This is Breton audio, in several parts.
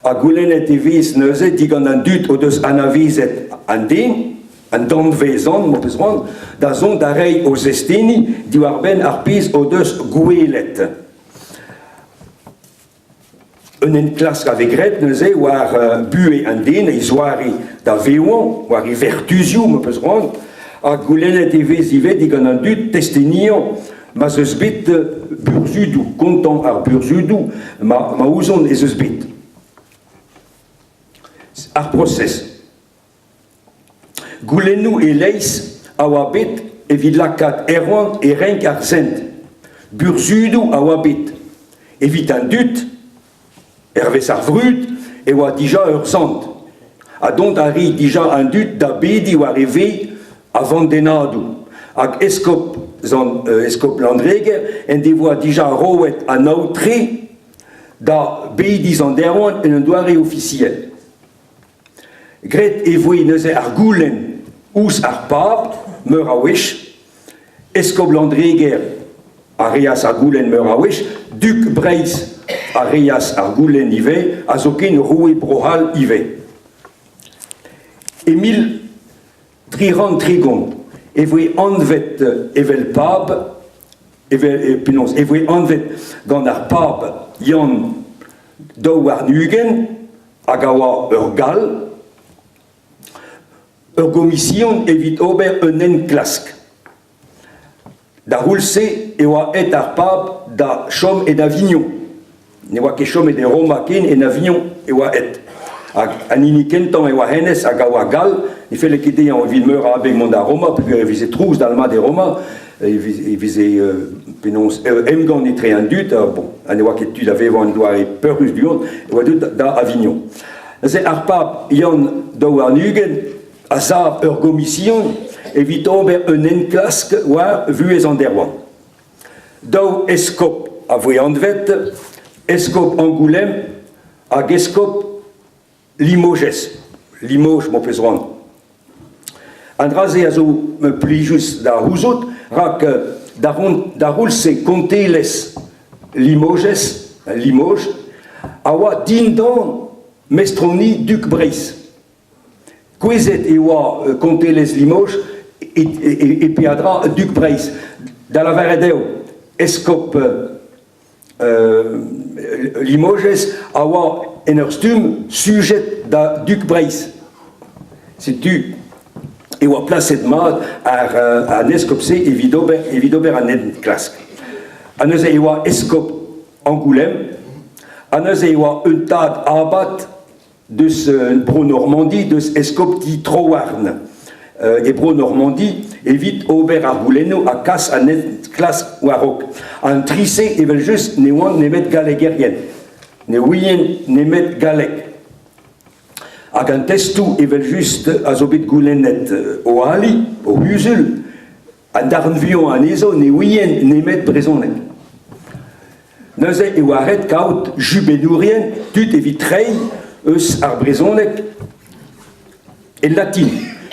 Ha goulennet e vez neuze digant an dud o deus anavezet an den, an danvezan, m'ho peus c'hoant, da zont da reiñ o zesteni diwar-benn ar pezh o deus gwelet. Un enklask a vez graet neuze war buhez an den, e zoare da vevañ, war e vertuzioù, m'ho peus c'hoant, ha goulennet e vez ivez digant an dud testeniañ ma'z eus bet burzhudoù, kontañ ar burzhudoù ma, ma ouzon ez eus bet. Ar prosez. Goulennoù e-leizh a oa bet evit lakaat Erwan e renk ar sent. Burzhudoù a oa bet. Evit an dud, Hervez ar vrud e oa dija ur sant, ha dont a ri dija an dud da bediñ war e vez a-vandennadoù, hag eskob sant eskob Landreger en devoa dija roet an aotre da bediñ sant Erwan en un doare ofisiel. Graet e voe neuze ar goulenn ouzh ar pab meur a wech. Eskob Landreger a reas ar goulenn meur a wech, dug Breizh a reas ar goulenn ivez, ha zoken roue Bro-C'hall ivez. E 1330 e voe anvet evel pab evel, penaos, e voe anvet gant ar pab Yann XXII hag a oa ur Gall, ur gomision evit ober un enklask. D'ar c'houlz-se e oa aet ar pab da chom en Avignon. Ne oa ket chomet e Roma ken, en Avignon e oa aet. Hag an hini kentañ e oa hennezh hag a oa gall, ne felle ket dezhañ evit meur a abeg mont da Roma peogwir e veze trouz dalc'hmat e Roma, e veze penaos emgann etre an dud, bon, ha ne oa ket tu da vevañ en doare peurrus du-hont, e oa deuet da Avignon. Neuze ar pab Yann XXII a sav ur gomision evit ober un enklask war vuhez an Derwan. Daou eskob a voe anvet, eskob Angoulême hag eskob Limoges, Limoges m'ho peus c'hoant. An dra-se a zo plijus da c'houzout, rak d'ar c'houlz-se kontelezh Limoges, Limoges, a oa dindan mestroni dug Breizh. Kouezhet e oa kontelezh Limoges e peadra dug Breizh, da lavaret eo eskob Limoges a oa en ur stumm sujet da dug Breizh. Setu e oa plaset mat ar, an eskob-se evit ober, evit ober an enklask. Ha neuze e oa eskob Angoulême, ha neuze e oa un tad abad deus Bro-Normandi, deus eskopti Troarn e Bro-Normandi evit ober ar goulennoù ha kas an enklask war-raok. An tri-se evel-just ne oant nemet gallegerien, ne ouient nemet galleg. Hag an testoù evel-just a zo bet goulennet o ali, o c'huzul, An darn-vuiañ anezho ne ouient nemet brezhoneg. Neuze e oa ret kaout jubennourien, tud evit treiñ eus ar brezhoneg e latin,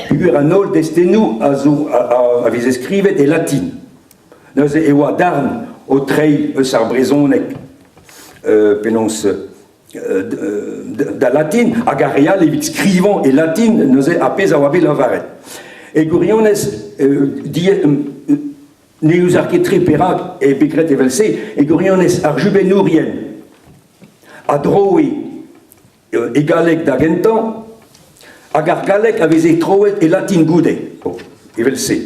peogwir an holl destennoù a zo a, a veze skrivet e latin. Neuze e oa darn o treiñ eus ar brezhoneg penaos da latin hag ar re all evit skrivañ e latin neuze ar pezh a oa bet lavaret. E gwirionez ne ouzer ket tre perak eo bet graet evel-se. E gwirionez ar jubennourien a droe e galleg da gentañ hag ar galleg a veze troet e latin goude, evel-se.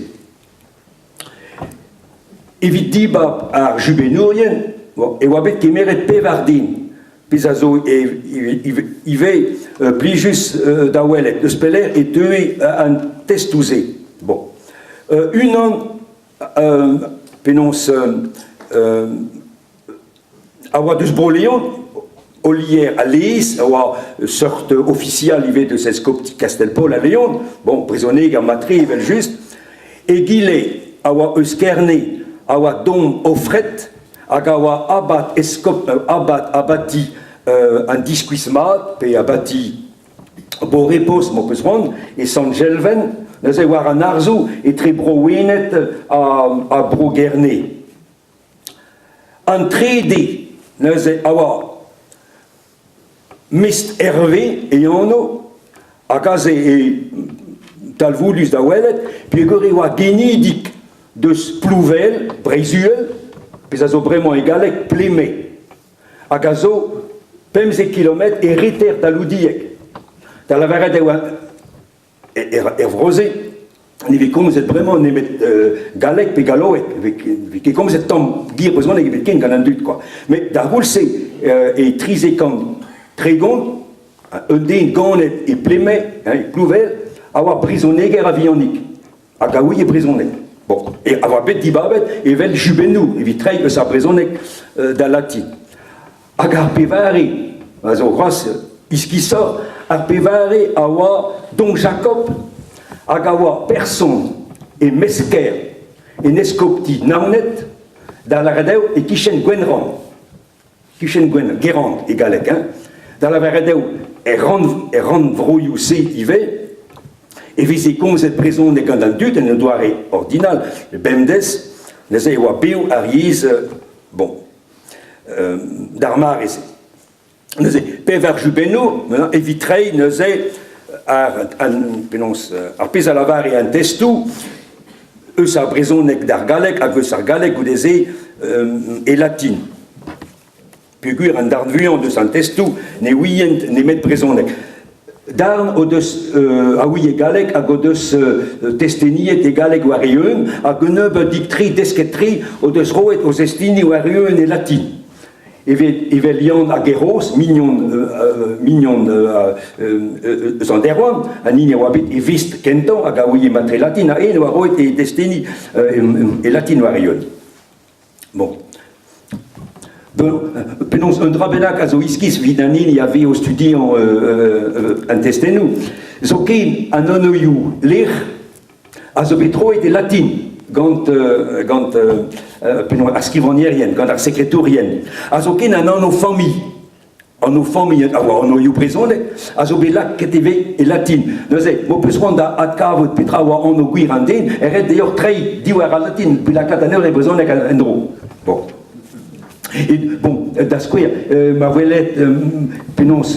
Evit dibab ar jubennourien e oa bet kemeret pevar den, pezh a zo ivez plijus da welet. Eus pelec'h e teue an testoù-se. Bon. Unan, penaos a oa deus Bro-Leon, Olier a Lez, a oa seurt ofisial ivez deus eskopti Kastell-Paol a Leon, bon, brezhoneger mat-tre evel-just. Egile a oa eus Kerne, a oa Dom Offret, hag a oa abad eskob, abad abati an Diskuizh Mat, pe abati Bonrepos, m'ho peus c'hoant, e Sant-Jelven, neuze war an harzoù etre Bro-Wened ha Bro-Gerne. An trede neuze a oa. Mestr Herve e anv, hag aze eo talvoudus da welet peogwir e oa genidik deus Plouvel, Breizh-Uhel, pezh a zo bremañ e galleg Pleme, hag a zo 15 kilometr e reter da Loudieg. Da lavaret eo Er vro-se ne vez komzet bremañ nemet galleg pe galloeg, ne vez ket komzet tamm gwir brezhoneg ebet ken gant an dud kwa. Met d'ar goulz-se e 1330, un den ganet e Plemae, e Plouvel, a oa brezhoneger a-vihanik hag a ouie brezhoneg. Bon, e a oa bet dibabet evel jubennoù evit treiñ eus ar brezhoneg d'al latin. Hag ar pevare, a zo c'hoazh iskisoc'h, ar pevare a oa Dom Jacob hag a oa person e Mesker, en eskopti Naoned, da lavaret eo e-kichen Gwenrann. Kichen Gwenrann, Guérande e galleg, hein. Da lavaret eo er rann, er rannvroioù-se ivez e veze komzet brezhoneg gant an dud en un doare ordinal, bemdez, neuze e oa bev ar yezh, bon, d'ar mare-se. Neuze, pevar jubennoù evit treiñ neuze ar, penaos, ar pezh a lavare an testoù eus ar brezhoneg d'ar galleg hag eus ar galleg goude-se e latin. Peogwir an darn vuiañ deus an testoù ne ouient nemet brezhoneg. Darn o deus a ouie galleg hag o deus testeniet e galleg war-eeun hag un nebeudig-tre desket-tre o deus roet o zesteni war-eeun e latin. Evel Yann hag Eros, mignon, mignon eus an Derwan, an hini a oa bet e vestr kentañ hag a ouie matre latin, ha eñ oa roet e desteni e latin war-eeun. Bon. Penaos un dra bennak a zo iskis evit an hini a vez o studiañ an testennoù, zoken an anvioù lec'h a zo bet troet e latin gant gant penaos ar skrivagnerien, gant ar sekretourien, ha zoken an anv-familh. Anv familh a oa anvioù brezhonek a zo bet lakaet ivez e latin. Neuze, m'ho peus c'hoant da adkavout petra a oa anv gwir an den, e ret deoc'h treiñ diwar al latin pe lakaat anezho e brezhoneg en-dro. Bon. Et, bon, da skouer, ma welet penaos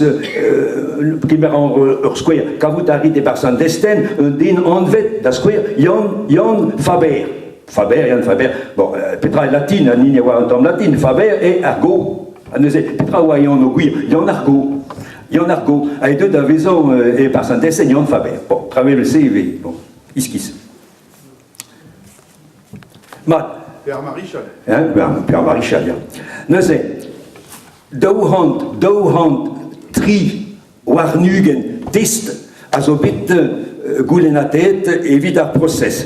kemer ur skouer, kavout a rit e-barzh an destenn un den anvet, da skouer, Yann, Yann Faber. Faber, Yann Faber, bon, petra e latin, an hini a oar un tamm latin, Faber eo ar go. Ha neuze, petra oa e anv gwir? Yann ar Go. Yann ar Go a eo deuet da vezañ e-barzh an destenn Yann Faber. Bon, tra evel-se e vez, bon, iskis. Mat. Per Marichal. Hein, Per Marichal, ya. Neuze, 223 test a zo bet goulennatet evit ar prosez.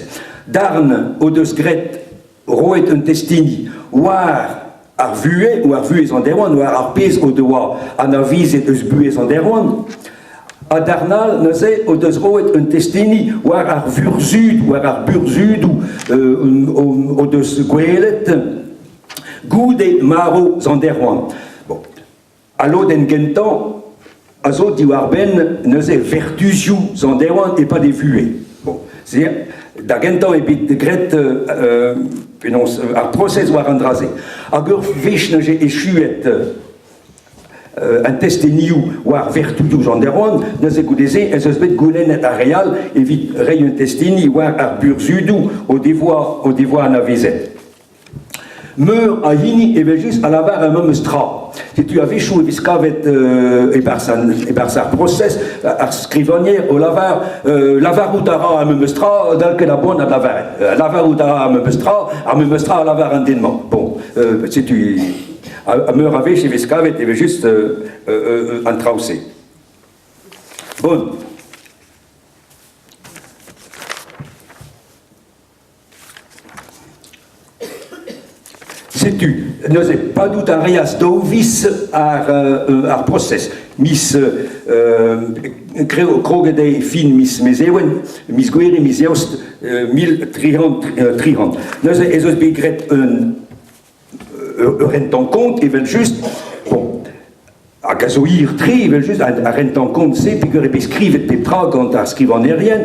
Darn o deus graet roet un testeni war ar vuhez, war vuhez an Derwan, war ar pezh o doa anavezet eus buhez an Derwan, ha darn all neuze o deus roet un testeni war ar vurzhud, war ar burzhudoù o deus gwelet goude marv Sant Erwan. Bon. Al lodenn gentañ a zo diwar-benn neuze vertuzioù Sant Erwan e-pad e vuhez. Bon, c'est da gentañ eo bet graet penaos ar prosez war an dra-se. Hag ur wech neuze echuet an testenioù war vertuzioù Sant Erwan, neuze goude-se ez eus bet goulennet ar re all evit reiñ un testeni war ar burzhudoù o devoa o devoa anavezet. Meur a hini evel-just a lavar ar memes tra. Setu a-wechoù e vez kavet e-barzh e-barzh ar prosez ar skrivagner o lavar lavarout a ra ar memes tra dal ket a boan da lavaret. Lavarout a ra ar memes tra, ar memes tra a lavar an den-mañ. Bon, setu ha meur a wech e vez kavet evel-just an traoù-se. Bon. Setu neuze padout a reas daou viz ar, ar prosez. Miz kroget eo fin miz Mezheven, miz Gouere, miz Eost 1330. Neuze ez eus bet graet un ur rentañ-kont evel-just. Bon, hag a zo hir-tre evel-just ar rentañ-kont-se peogwir eo bet skrivet pep tra gant ar skrivagnerien.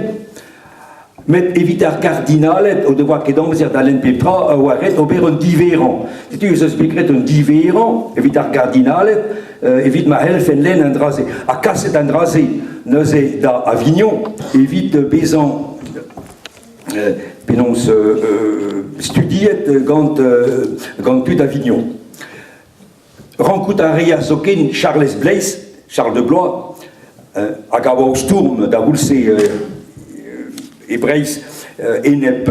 Met evit ar gardinaled o devoa ket amzer da lenn pep tra a oa ret ober un diverrañ. Setu ez eus bet graet un diverrañ evit ar gardinaled evit ma c'hellfent lenn an dra-se. Ha kaset an dra-se neuze da Avignon evit bezañ penaos studiet gant, gant tud Avignon. Rankout a reas zoken Charlez Bleiz, Charles de Blois, hag a oa o stourm da c'houlz-se e Breizh enep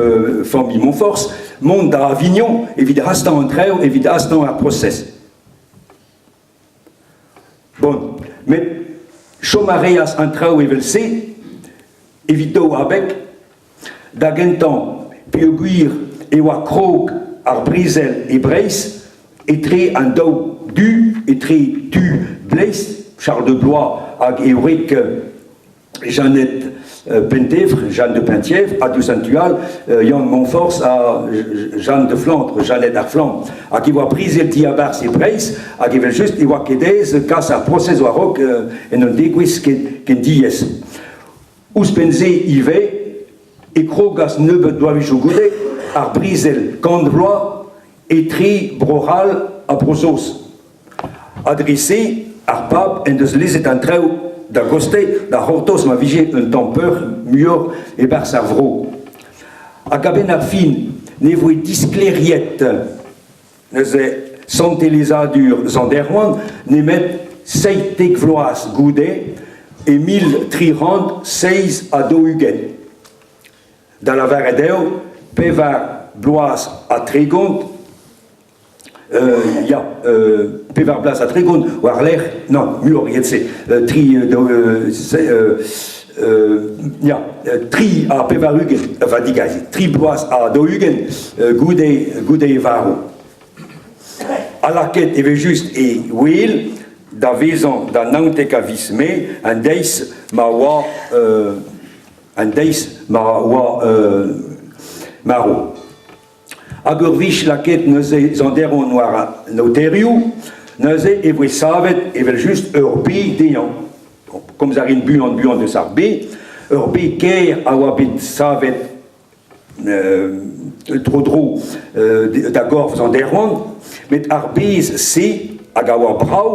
familh Montforzh, mont da Avignon evit hastañ an traoù, evit hastañ ar prosez. Bon, met chom a reas an traoù evel-se evit daou abeg. Da gentañ peogwir e oa krog ar brezel e Breizh etre an daou du, etre tu Bleiz, Charles de Blois hag e wreg Jeannette Pentevr, Jeanne de Penthièvre, ha diouzh an tu all Yann Montforzh ha Jeanne de Flandre, Jeannette ar Flandre, hag e oa brezel diabarzh e Breizh, hag evel-just e oa ket aes kas ar prosez war-raok en un degouezh ken diaes. Ouzhpenn-se ivez e krogas nebeut bloavezhioù goude ar brezel kant vloaz etre Bro-C'hall ha Bro-Saoz. Ha dre-se ar pab en deus lezet an traoù da gostez da c'hortoz ma vije un tamm peoc'h muioc'h e-barzh ar vro. Hag a-benn ar fin ne voe disklêriet neuze santelezadur Sant Erwan nemet 17 vloaz goude e 1347. Da lavaret eo pevar bloaz ha 30 ya, pevar bloaz ha 30 war-lerc'h, non, muioc'h eget se, tri, ya, tri ha 80, enfin digazi, tri bloaz ha 40 goude, goude e varv. Ha lakaet evel-just e wel da vezañ da 19 a viz Mae, an deiz ma oa an deiz ma oa marv. Hag ur wech lakaet neuze Sant Erwan war an aoterioù, neuze e voe savet evel-just ur bez dezhañ. Komz a rin buan-buan deus ar bez. Ur bez kaer a oa bet savet tro-dro da gorf Sant Erwan, met ar bez-se, hag a oa brav,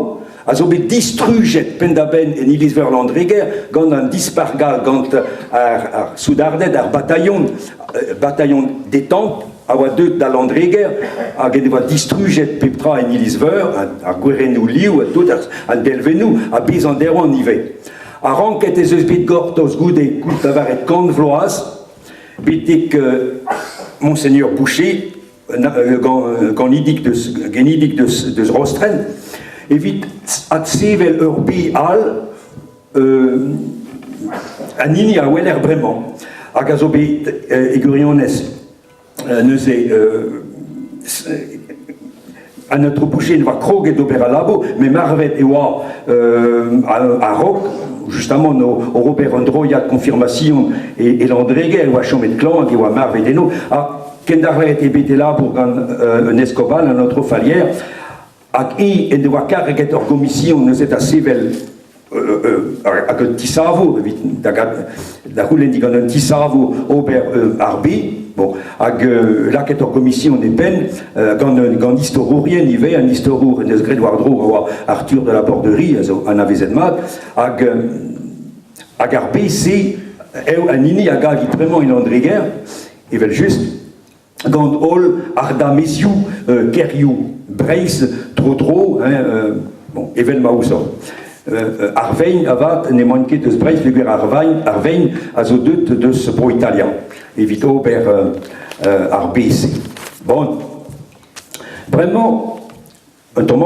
a zo bet distrujet penn-da-benn en iliz-veur Landreger gant an Dispac'h gall, gant ar soudarded, ar batailhon, batailhon détente a oa deuet da Landreger hag en devoa distrujet pep tra en iliz-veur, ar gwerennoù liv ha tout, an delvennoù, ha bez an derv ivez. Ha ranket ez eus bet gortoz goude koulz lavaret kant vloaz betek Monseigneur Boucher, genidik deus, genidik deus, deus Rostren, evit adsevel ur bez all an hini a weler bremañ hag a zo bet e gwirionez neuze an aotrou Boucher ne oa kroget d'ober al labour met marvet e oa a-raok justement o ober un droiad konfirmasion e Landreger e oa chomet klañv hag e oa marvet eno ha Kenderc'het eo bet e labour gant un eskob all, an aotrou Fallières, hag eñ en devoa karget ur gomision neuze da sevel hag un tisavour evit da, da c'houlenn digant un tisavour ober ar be. Bon, hag lakaet ur gomision e penn gant, gant istorourien ivez, an istorour en deus graet war-dro a oa Arthur de la Borderie, a zo anavezet mat, hag, hag ar be-se eo an hini a gavit bremañ e Landreger, Evel-just, gant holl ardamezioù kêrioù Breizh tro-dro, hein, bon, evel ma ouzoc'h. Ar vein avat n'emaint ket eus Breizh peogwir ar vein, ar vein a zo deuet deus Bro-Italia evit ober ar bez. Bon, bremañ un tamm.